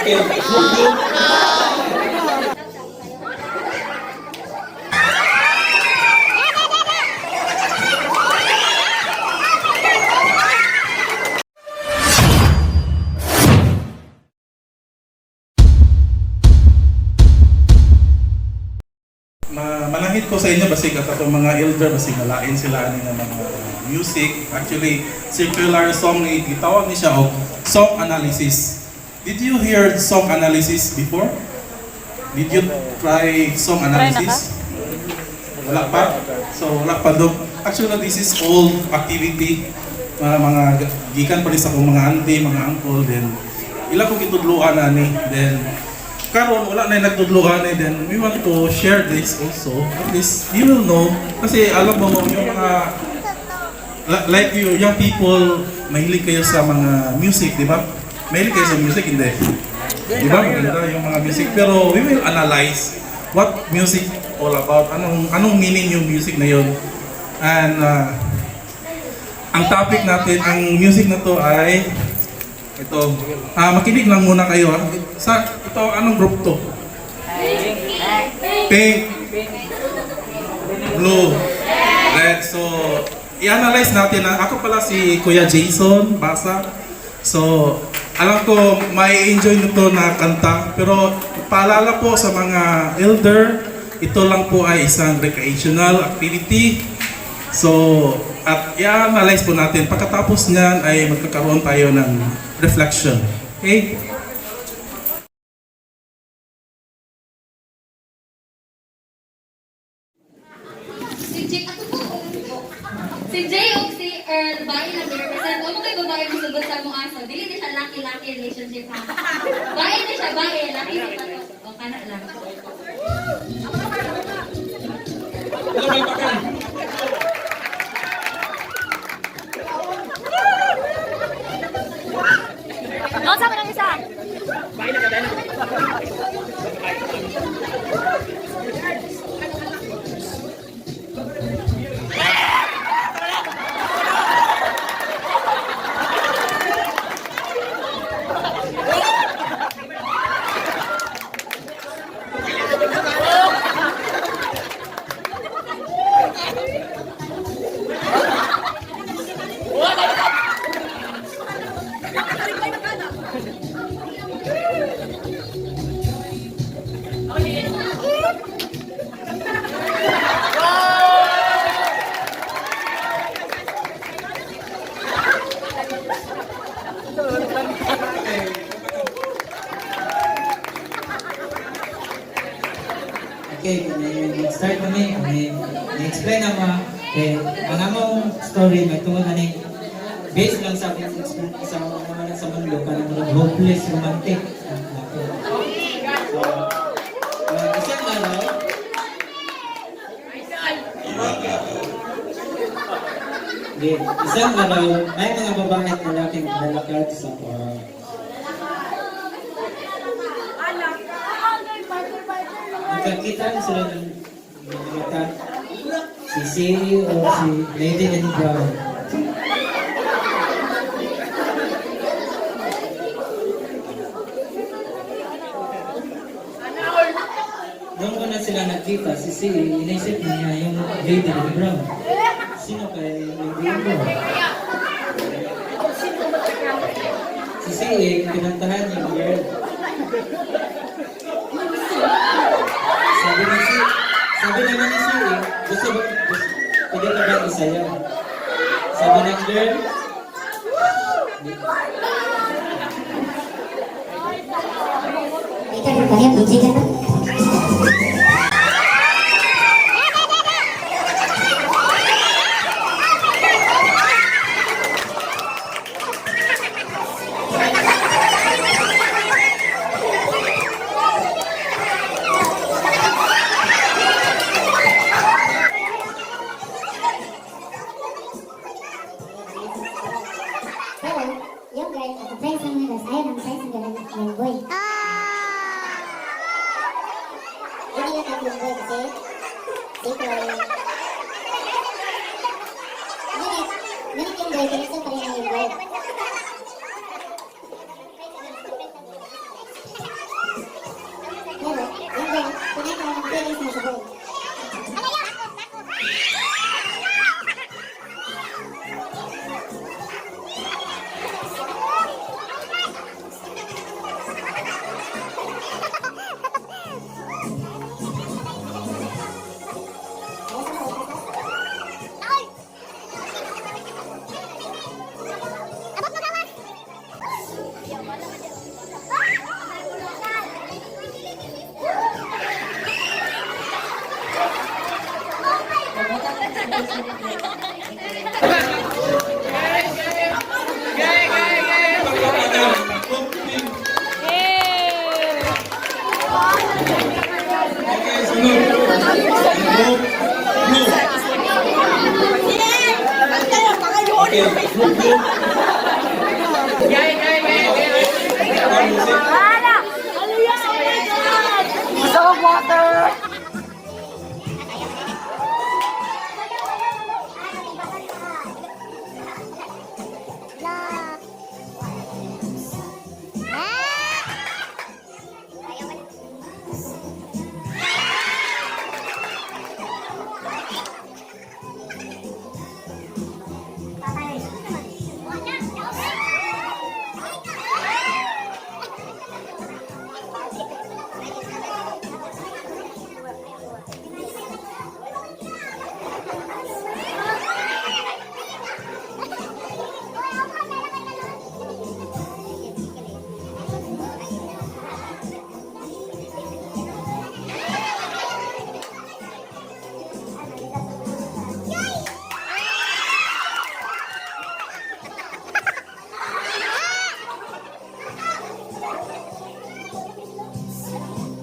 Okay, group, group. Manahit ko sa inyo basig at atong mga elder basig nalain sila ani nga mga music. Actually, circular song ni gitawag ni siya og song analysis. Did you hear song analysis before? Did you try song analysis? Wala pa? So wala pa do. Actually, this is old activity. Mga gikan pa rin sa akong mga auntie, mga uncle, then ila ko gitudloan ani, then karon wala na yung nagtudloan eh, then we want to share this also. At least you will know kasi alam mo yung mga like you young people, mahilig kayo sa mga music, di ba? Mahilig kayo sa music, hindi? Di ba? Maganda yung mga music, pero we will analyze what music all about, anong meaning yung music na yun. And ang topic natin, ang music na to ay ito. Makinig lang muna kayo. Ah. Sa ito, anong group to? Pink, blue, red. So, i-analyze natin. Ako pala si Kuya Jason Basa. So, alam ko may enjoy nito na kanta. Pero paalala po sa mga elder, ito lang po ay isang recreational activity. So, at i-analyze po natin. Pagkatapos niyan ay magkakaroon tayo ng reflection. Okay? Si Jay, ako po. Si Jay o si Earl, bae lang represent. O mo kay babae mo sugot sa mong aso. Dili ni siya laki-laki relationship ha. Bae ni siya, bae. Laki si Pato. O, kana lang. No, sa ng isa. Okay, mag-start kami. May explain na mga kay ang among story may tungod aning based lang sa akong experience sa mga naman sa mundo kanang mga hopeless romantic. So, isang araw, okay, isang araw, may mga babae at lalaking naglalakad sa park. Nagkakita sila ng mga mata. Si C o si Lady in Brown. Noong una sila nagkita, si C, inisip niya yung Lady in Brown. Sino kay Lady in Brown? Si C, kinantahan yung girl. Sabi ni si, sabi naman ni si, gusto ba, gusto, pwede ka ba isayaw? Sabi ng girl, Pero, yung girl, at friends ng mga girls, ayaw ng friends ng girl, ng boy. Hindi lang type yung boy kasi, simple. Ngunit yung boy, kinusto pa rin ang yung boy. Feelings na sa buhay. Okay, sunod. Group blue. Okay, group blue. Gusto ko water!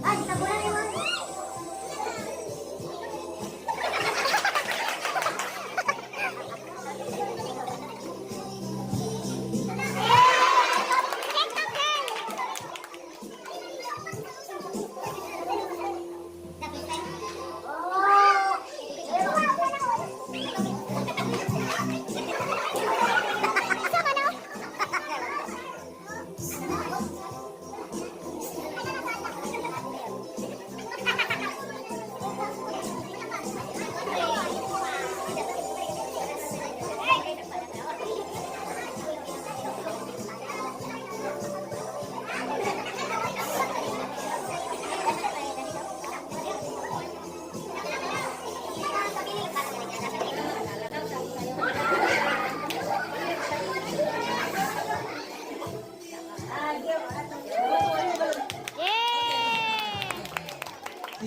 Ay, tabunan yung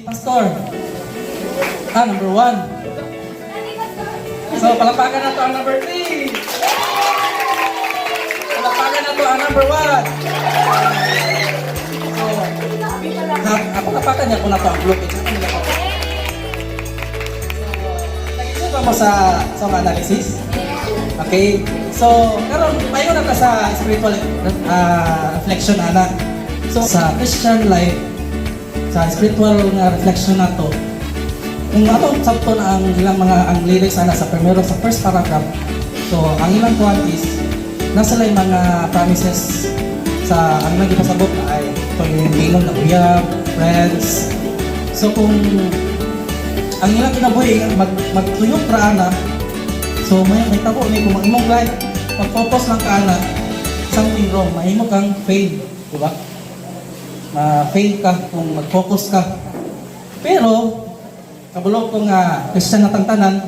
Pastor. Ah, number 1. So, palapakan na to ang number 3. Palapakan na to ang number 1. So, na, palapakan niya ko na to ang blue. Ito nila ko. So, nag-isip mo sa mga analysis? Okay? So, karon payo na ta sa spiritual reflection ana. So, sa Christian life, sa spiritual nga reflection nato, kung atong sabton ang ilang mga ang lyrics ana sa primero sa first paragraph, so ang ilang kuan is nasa lay mga promises sa ang ilang gipasabot na ay paglingon na uyab, friends. So kung ang ilang kinabuhi magtuyok ra ana, so may tabo ni kung ang imong life mag-focus lang ka ana, something wrong, mahimo kang fail, di ba? Ma-fail ka kung mag-focus ka. Pero kabalo ko nga Christian na tangtanan,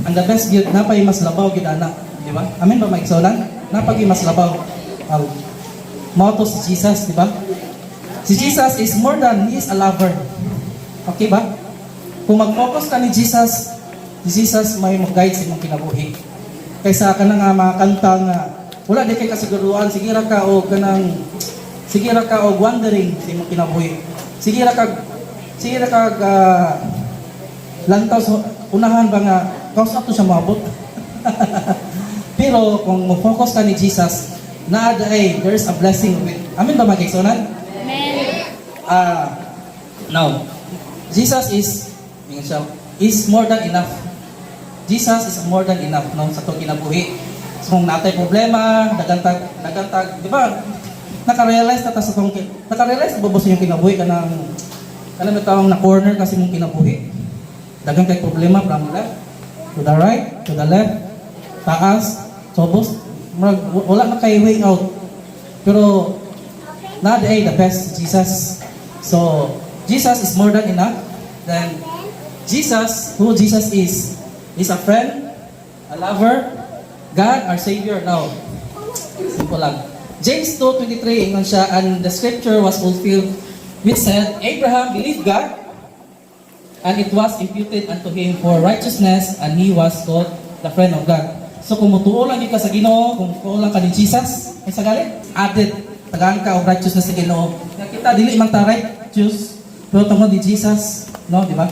ang the best gyud napay mas labaw gyud ana, di ba? Amen ba maigsonan? Napay mas labaw. Ang mao to si Jesus, di ba? Si Jesus is more than he is a lover. Okay ba? Kung mag-focus ka ni Jesus, si Jesus may mag-guide sa imong kinabuhi. Kaysa kanang nga mga kanta nga wala di kay kasiguruan, sige ra ka og kanang sige ra ka og wandering sa imong kinabuhi. Sige ra ka lantaw sa unahan ba nga kaus ato siya moabot. Pero kung mo-focus ka ni Jesus, naa ay there's a blessing with. Amen ba mga kaigsuonan? Amen. Ah, now, Jesus is, ingon siya, is more than enough. Jesus is more than enough no, sa itong kinabuhi. So kung natay problema, dagantag, dagantag, di ba? Naka-realize na ta sa itong, naka-realize na ba sa inyong kinabuhi kanang Alam mo tawang na corner kasi mong kinabuhi. Daghang kay problema from left to the right, to the left, taas, sobos, murag, wala na kay way out. Pero not a the best Jesus. So Jesus is more than enough. Then Jesus, who Jesus is a friend, a lover, God, our Savior. Now, simple lang. James 2:23, ingon siya, "And the scripture was fulfilled, which said, Abraham believed God, and it was imputed unto him for righteousness, and he was called the friend of God." So kung mutuo lang gyud ka sa Ginoo, kung mutuo lang ka ni Jesus, ay sagali, added, tagaan ka og righteousness sa Ginoo. Nga kita dili man ta righteous, pero tungod ni Jesus, no, di ba?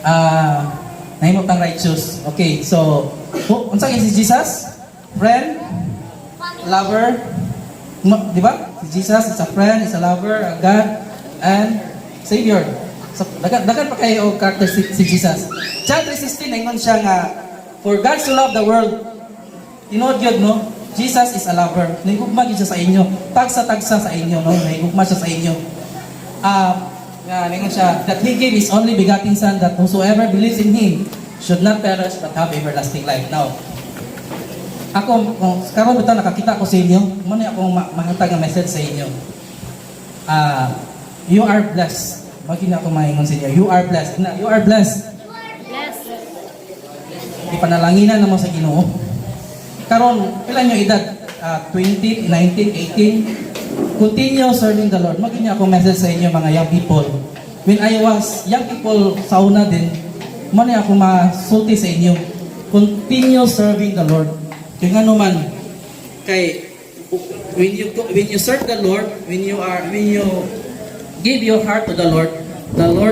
Ah, nahimo tang righteous. Okay, so unsa kay si Jesus? Friend, lover, no, di ba? Si Jesus is a friend, is a lover, a God, and Savior. So, dagan, dagan pa kayo og character si Jesus. John 3:16, ingon siya nga, "For God so loved the world." Tinuod yun, no? Jesus is a lover. Nahigugma gyud siya sa inyo. Tagsa-tagsa sa inyo, no? Nahigugma siya sa inyo. Ah, nga ningon siya, "that He gave His only begotten Son, that whosoever believes in Him should not perish but have everlasting life." Now, ako, kung karon bitaw nakakita ko sa inyo, mo ni akong mahatag nga message sa inyo. Ah, you are blessed. Mao na ako maingon sa inyo. You are blessed. Na, you are blessed. Ipanalanginan na mo sa Ginoo. Karon, pila nyo edad? Ah, 20, 19, 18. Continue serving the Lord. Mao gyud akong message sa inyo, mga young people. When I was young people sa una din, mo ni ako masulti sa inyo. Continue serving the Lord. Kaya nga naman, kay when you serve the Lord, when you give your heart to the Lord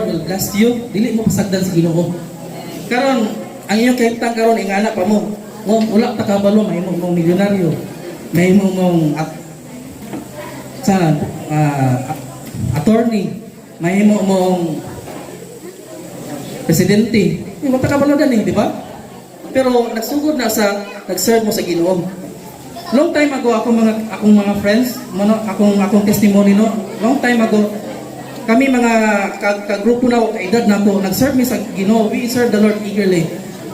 will bless you. Dili mo pasagdan sa Ginoo. Karon, ang iyong kahimtang karon ingana pa mo. Oh, wala ta kabalo, mahimo mong milyonaryo. Mahimo mong at, sa attorney, mahimo mong presidente. Eh, wala ta kabalo dani, di ba? Pero nagsugod na sa nag-serve mo sa Ginoo. Long time ago, akong mga friends, mano akong akong testimony, no. Long time ago, kami mga kagrupo na kaedad na ko, nag-serve mi sa Ginoo. We serve the Lord eagerly.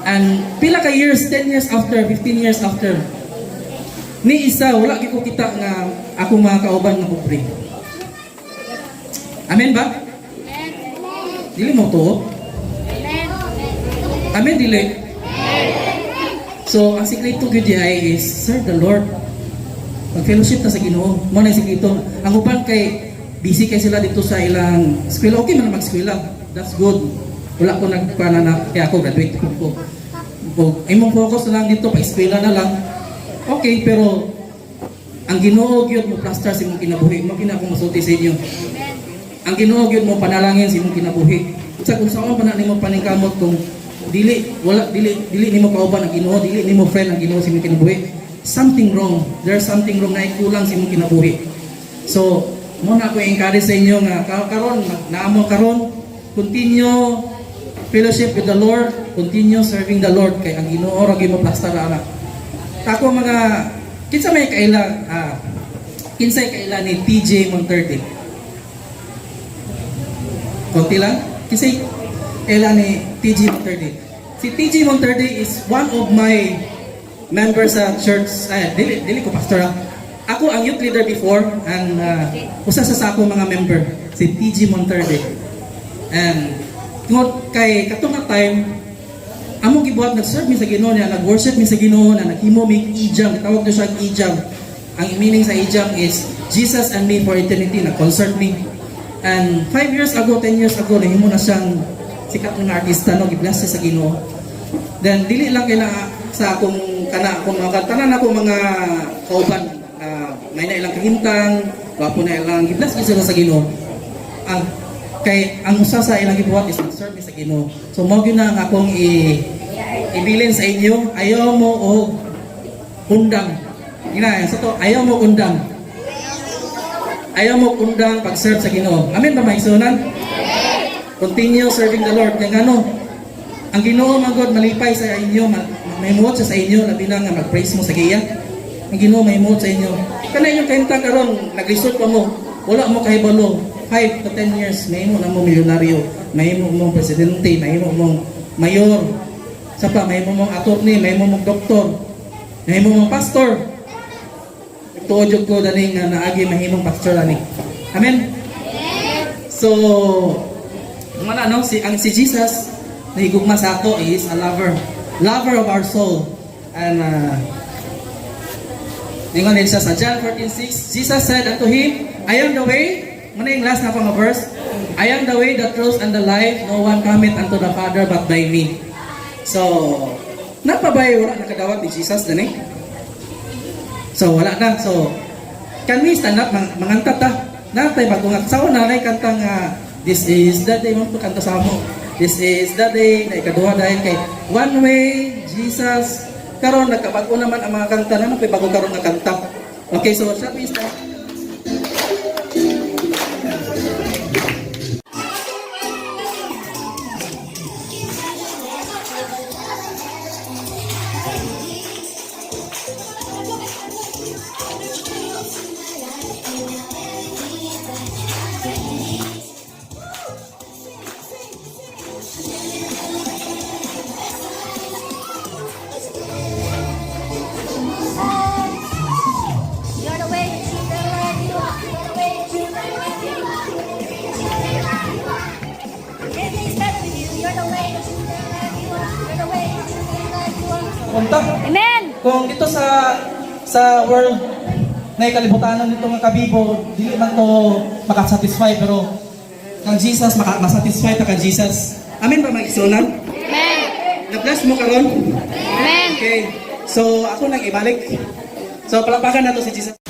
And pila ka years, 10 years after, 15 years after, ni isa wala gyud ko kita nga akong mga kauban nga pobre. Amen ba? Dili mo to? Amen dili? So, ang sikreto gyud ay is serve the Lord. Mag-fellowship ta sa Ginoo. Mo na yung sikreto. Ang uban kay busy kay sila dito sa ilang eskwela. Okay man na mag-eskwela. That's good. Wala ko nagpana na kaya ako graduate ko ko. O, imong focus na lang dito pa eskwela na lang. Okay, pero ang Ginoo gyud mo plaster sa imong kinabuhi. Mo kina akong masulti sa inyo. Ang Ginoo gyud mo panalangin sa imong kinabuhi. Sa kung saan pa na nimo paningkamot, kung dili wala dili dili nimo kauban ang Ginoo, dili nimo friend ang Ginoo sa imong kinabuhi, something wrong. There's something wrong na kulang sa imong kinabuhi. So, mo na ako encourage sa inyo nga karon naamo karon, continue fellowship with the Lord, continue serving the Lord kay ang Ginoo ra gyud mo plaster ana. Ako mga kinsa may kaila, kinsay kaila ni TJ Monterde? Konti lang. Kinsay kaila ni TJ Monterde? Si TJ Monterde is one of my members sa church. Ay, dili, dili ko pastor ah. Ako ang youth leader before and usa sa ako mga member si TG Monterde. And tungod kay katong nga time among gibuhat, nag-serve mi sa Ginoo niya, nag-worship mi sa Ginoo na naghimo mi e-jam, tawag to siya e-jam. Ang meaning sa e-jam is Jesus and Me for Eternity, na-concert mi. And 5 years ago, 10 years ago, nahimo na siyang sikat nga artista, no, gi-bless siya sa Ginoo. Then dili lang kay na sa akong kana akong mga tanan ako mga kauban, may na ilang kahimtang, gwapo na ilang, gi-bless gyud sila sa Ginoo. Ang kay ang usa sa ilang gibuhat is mag-serve sa Ginoo. So mao gyud na ang akong ibilin sa inyo, ayaw mo og undang. Gina, sa to, ayaw mo undang. Ayaw mo undang pag-serve sa Ginoo. Amen ba, maigsuonan? Continue serving the Lord. Kaya ngano, ang Ginoo man God malipay sa inyo, mahimuot siya sa inyo, labi na nga mag-praise mo sa iya. Ang Ginoo mahimuot sa inyo. Kana inyong kahimtang karon, naglisod pa mo, wala mo kahibalo. 5 to 10 years, mahimo na mo milyonaryo, mahimo mong presidente, mahimo mong mayor, sa pa, mahimo mong attorney, mahimo mong doktor, mahimo mong pastor. Tuod jud ko dani nga naagi mahimong pastor ani. Amen. So, mana no, si ang si Jesus nahigugma sa ato is a lover, lover of our soul. And ningon din siya sa John 14:6, Jesus said unto him, "I am the way." Muna yung last na pang verse. "I am the way, the truth, and the life. No one cometh unto the Father but by me." So, napabay wala nakadawat ni Jesus dani? So, wala na. So, can we stand up? Manganta ta. Natay bago nga. Sa una, na kanta nga, "This is the day," mo kanta sa mo. "This is the day," na ikaduha dahil kay "One Way," "Jesus." Karon nagkabago naman ang mga kanta na, may bago karon nga kanta. Okay, so shall we start? You're the way, the truth, and the life. You are. You're the way, the truth, and the life. You are. Everything's better with you. You're the way, the truth, and the life. You are. You're the way, the truth, and the life. You are. Punta. Amen! Kung dito sa world na kalibutanon nito nga kabibo, dili man to makasatisfy, pero kang Jesus maka masatisfy ta kang Jesus. Amen ba, mga igsuonan? Amen! Na-bless mo karon? Amen! Okay. So ako nang ibalik. So palakpakan nato si Jesus.